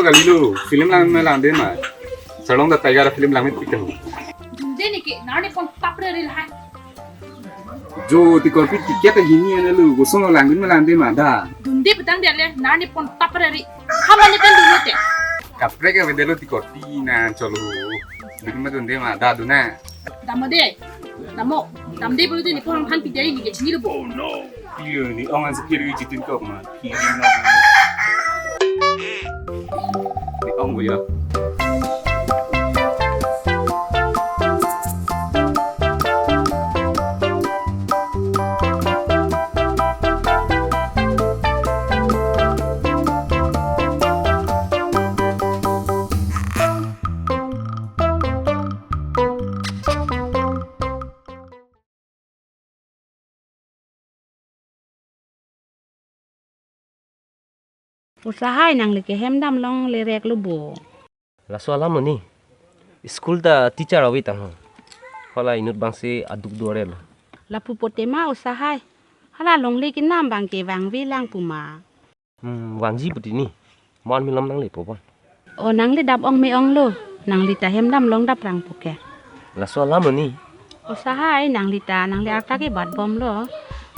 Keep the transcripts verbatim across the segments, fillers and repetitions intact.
Kalilo, film lang me lang de ma. Sarlong da Tiger film lang me pik ho. Dunde neke, nani pon tapre ril hai. Jo, ti korpi ticket hini ane lo, gosong lang me lang de ma da. Dunde petang dia le, nani pon tapre ri. Hama ne kan dulu te. Kaprek avedetlo ti korpi na cholo. Dun ma dunde ma da duna. Damo de. Damo. Damde bulu de ni porang han pidai ni ke chinilo bo. Iyo ni ong an sekir wi jitin kok ma. Iyo ni. Ni ong bo ya. Osahai, nangli ke hem dam longle rek lo bo. Laso alam lo ni. School ta teacher awi tang ho. Hala inut bangsi aduk duare lo. Lapu pote ma osahai. Hala longle kenam bang ke vangve lang pu ma. Hmm, vangji puti ni. Mon milom nangli po bon. O nangli dap ong me ong lo. Nangli ta hem dam long dap rang puke. Laso alam lo ni. Osahai, nangli ta nangli arta ke bat bom lo.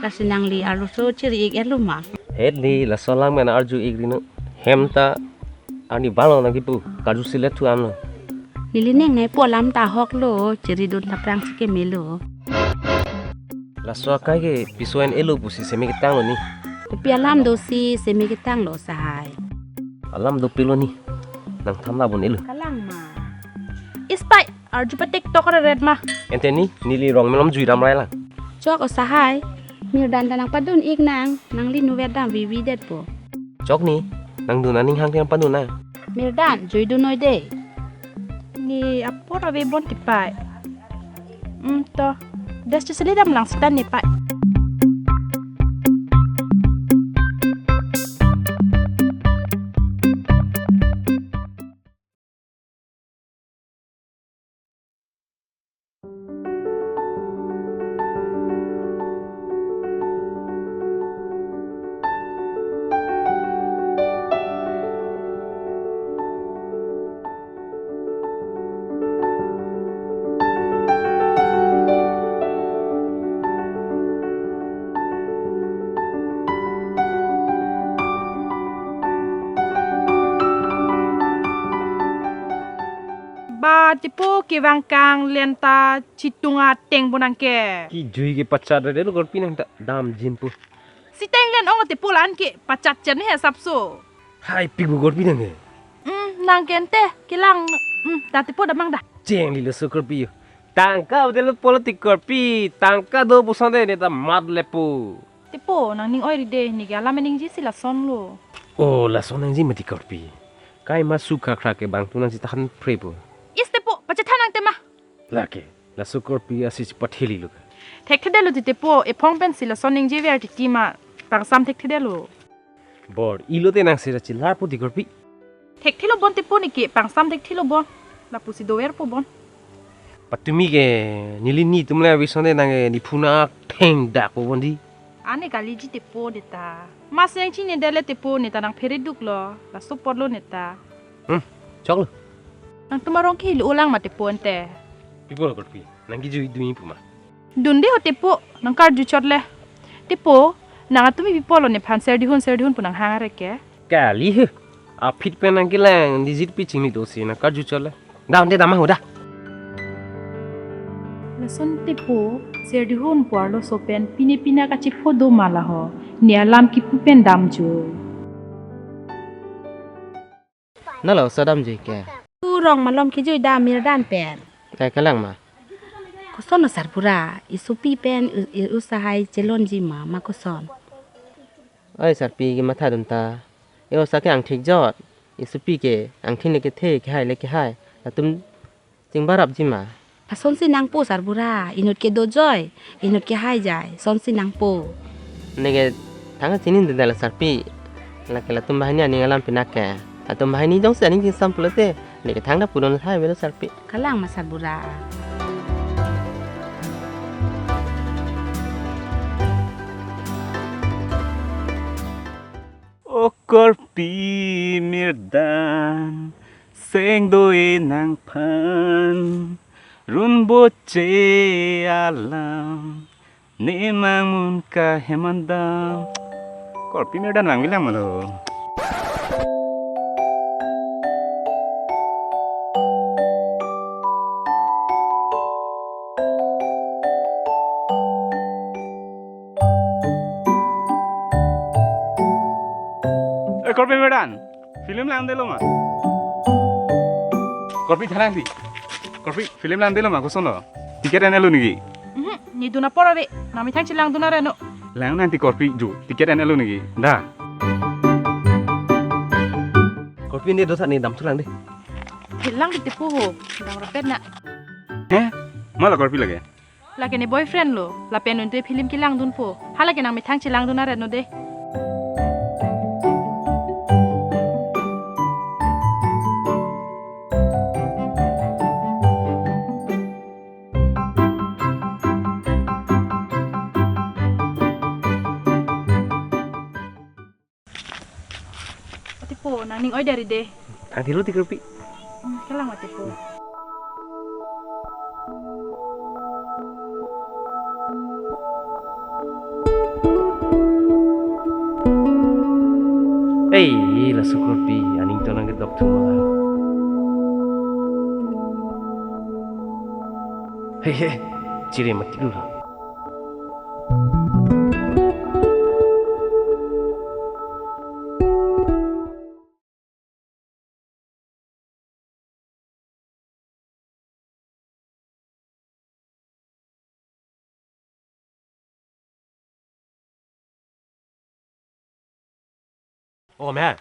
Lasi nangli arloso chiri ik er lo ma. Het li, laso alam kan arju ik rino. Hem ta ani balo nangkipu. Karju silet thu an lo. Neli ning nai po alam ta hok lo. Chiri dun dap rang si ke me lo. Laso akai ke piso en elo pusi semi ketang lo ni. Kopi alam do si semi ketang lo sahai. Alam do pilo ni. Nang thamna bon elo. Kalang ma. Ispai, arju patik tok re red ma. Ente ni, neli rong melom jui dam rai lang. Chok osahai. Mirdan ta nang padun ik nang, nangli nuvet dam vivi det po. Chok ni, nang dun aning hang tiang padun na. Mirdan, jui dun noi de. Ni apor ave bon tipai. Hmm, to. Des cheseli dam lang setan ni pai. Ba tipo kevang kang lenta chitung ateng bonang ke. Kijui ke pachat re lo korpi nang ta damjin pu. Siteng len ong tipo lan ke pachat chen he sapso. Hai pik bu korpi nang ke. Hmm, nang kente kelang, hmm, ta tipo damang da. Chenglilo so korpi yo. Tangka hotel politik korpi, tangka do puson de ne ta mat lepo. Tipo, nang ning oi ride, neke alam ningji si lason lo. Oh, lason nangji mati korpi. Kai ma sukha khra ke bang tu nangji tahan prepo. Is tipo, pachethan nang tema. Lake, laso korpi asi si patheli lo. Thekthedetlo ti tipo, ephong pen si lason ningji ver titi ma, pangsam thekthedetlo. Bor, ilo te nang sira chilar po ti korpi. Thekthelo bon tipo neke, pangsam thekthelo bon. Lapusi dover po bon. Patumi ke, neli netum le avi sonde nang ke, ni phuna theng dak po bon di. Ane kaliji tipo neta. Mas yang chini dele tipo neta nang phere duk lo. Laso pot lo neta. Hmm, chok lo. Nangtum arong ke hili ulang ma tipo ente. People korpi. Nang kijui dui pu ma. Dunde ho tipo, nang karju chot le. Tipo, nang atumi pipo lo nephan ser dihun, ser dihun pu nang hang areke. Kali he. Aphi pen nang kelang, dijit pi chingni dosi nang karju chot le. Damde dam ho da. Lason tipo, ser dihun pu arloso pen, pine pina kachipho do ma la ho. Ne alam kipu pen damjo. Nalo so damjui ke. Tu rong malom kijui da Mirdan pen. Eh, kalang ma. Koson o sarbura, isopi pen i, i, osahai chelonji ma, ma koson. Oi sarpi ke matha dun ta. E osa ke angthik jot. Isopi ke angthik le kethe, kehai le kehai. Latum chingbarapji ma. Asonsi nangpo sarbura, inut ke dojoi, inut ke haijai, sonsi nangpo. Neke thang chini dada la sarpi. Lake latum banghini aning alam pinak ke. Latum banghini jongsi aning chingsam pulote, neke thang da pudun hai velo sarpi. Kalang ma sarbura. O korpi mirdan, seng do-e nangphan, runboche alam, ne mang mun kahe mandam. Korpi mirdan vangvelang ma lo. Eh, korpi mirdan, film langdelo ma? Korpi thanangthi. Korpi film langdelo ma, koson lo? Ticket en-elo niki? Mhm, ne dun apor ave, nangmethang chelangdun areno. Langnangthi korpi ju, ticket en-elo niki? Da. Korpi ne dotha ne damthulang dei. Thelang di tepo ho, damrapet na. He? Ma la korpi lake? Lake ne boyfriend lo, lapen unte film kelangdunpo. Halake nangmethang chelangdun areno dei. O tepo, nangning oi dari dei. Ang tilo ti korpi. Hmm, kelang ma tepo. Ei, laso korpi, aning to nangkedok thu ma. He he, chiri mati dulu. O, mehai.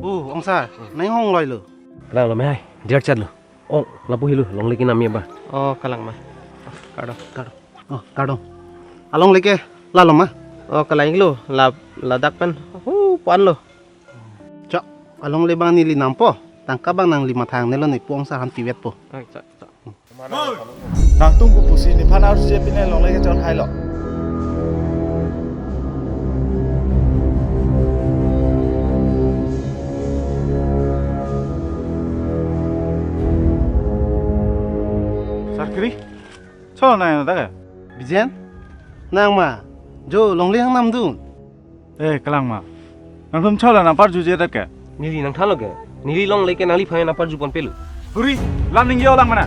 O, ongsar, nang hong loi lo. Kalang lo, mehai. Diar chat lo. O, lapu helo, longle kenam ya ba. O, kalang ma. Kardom. Kardom. O, kardom. Alongle ke, lalo ma? O, kalang lo, la, ladak pen. Hu, puan lo. Chok, alongle bang neli nampo, tangka bang nangli mathang nelo ne pu ongsar han pivetpo. Ai, chok, chok. Nangtum kopusi nephan arje pine longle kechot hailo. Sarkri, cholo nang dak ke? Bijen, nang ma, jo longle hang namdun. Eh, kalang ma. Nangtum cholo nangparjujedet ke? Neli nangthanlo ke. Neli longle ke nangliphan nangparjuponpelo. Huri, lam ningje-olang mana?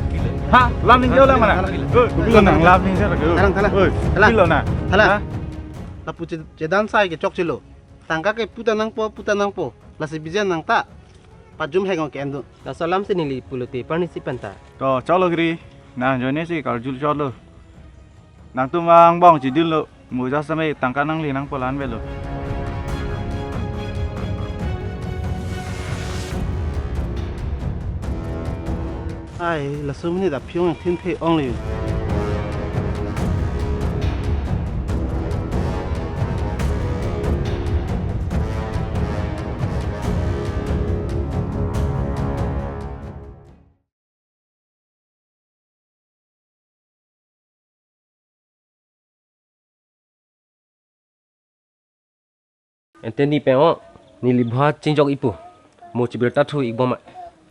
Ha? Lam ningje-olang mana? Thalang, thalang. Eh, kopilo nang lam ningje-olang ke? Thalang, thalang. Eh, thalang. Kopilo na? Thalang. Ha? Lapu che-, chedan sai ke chokchelo. Tangka ke puta nangpo, puta nangpo. Lasi bijen nang ta. Pajum heng ke endo. Laso alam si neli pulote parnisi penta. To, cholo Giri. Nang joine si karjul cholo. Nangtum angbong chidunlo, mo ja same tangka nangli nangpo la-an avelo. Ai, laso amonit aphi ong thinthe ong le. Ante ne pen-o, neli bha chingjok-ipo. Mo chibirta thu-ikbom ma.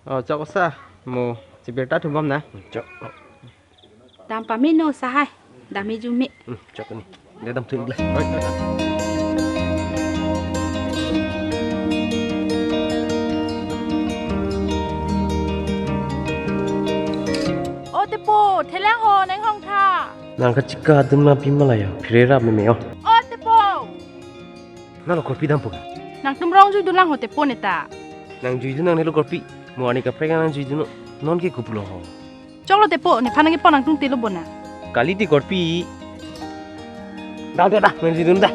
O, chok osa, mo chibirta thubom na. Chok. Dam pame no sahai, dam-e jume. Hmm, chok ni. Dia dam thu-ikle. O tepo, thelang ho, nang hong tha. Nang kachika dun na pi malaya, phirera meme o. O tepo. Nalo korpi dampo. Nangtum rong juidunlang ho tepo neta. Nang juidun nangnelo korpi. Mo ani kaprek nang juidun. Non ke kuplo ho. Choklo tepo, nephan nangkepon nangtum telo bona. Kali ti korpi. Da, da, da, nang juidun da.